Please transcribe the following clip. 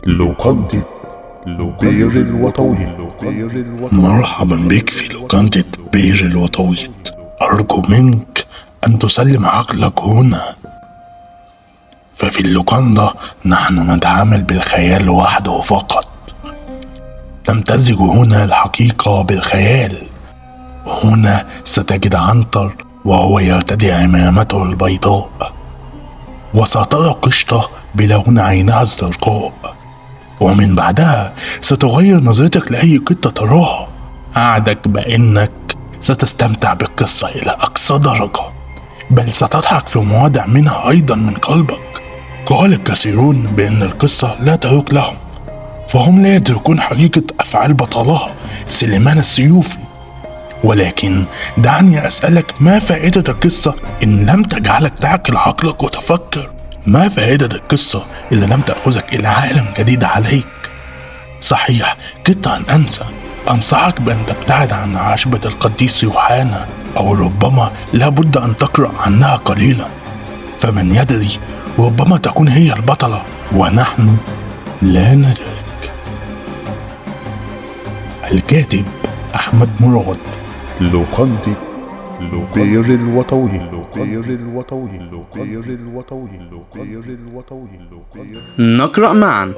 لوكاندة بير الوطاويط. مرحبا بك في لوكاندة بير الوطاويط. أرجو منك أن تسلم عقلك هنا، ففي اللوكاندا نحن نتعامل بالخيال وحده فقط. تمتزج هنا الحقيقة بالخيال. هنا ستجد عنتر وهو يرتدي عمامته البيضاء، وسترى قشطة بلون عينها الزرقاء، ومن بعدها ستغير نظرتك لأي قطة تراها. أعدك بأنك ستستمتع بالقصة إلى أقصى درجة، بل ستضحك في مواضع منها أيضا من قلبك. قال الكثيرون بأن القصة لا تروق لهم، فهم لا يدركون حقيقة أفعال بطلها سليمان السيوفي. ولكن دعني أسألك، ما فائدة القصة إن لم تجعلك تعقل عقلك وتفكر؟ ما فائدة القصة إذا لم تأخذك إلى عالم جديد عليك؟ صحيح، كدت أن أنسى. أنصحك بأن تبتعد عن عشبة القديس يوحنا، أو ربما لابد أن تقرأ عنها قليلا، فمن يدري، ربما تكون هي البطلة ونحن لا ندرك. الكاتب أحمد مراد. لوكاندة بير الوطاويط. نقرأ معا.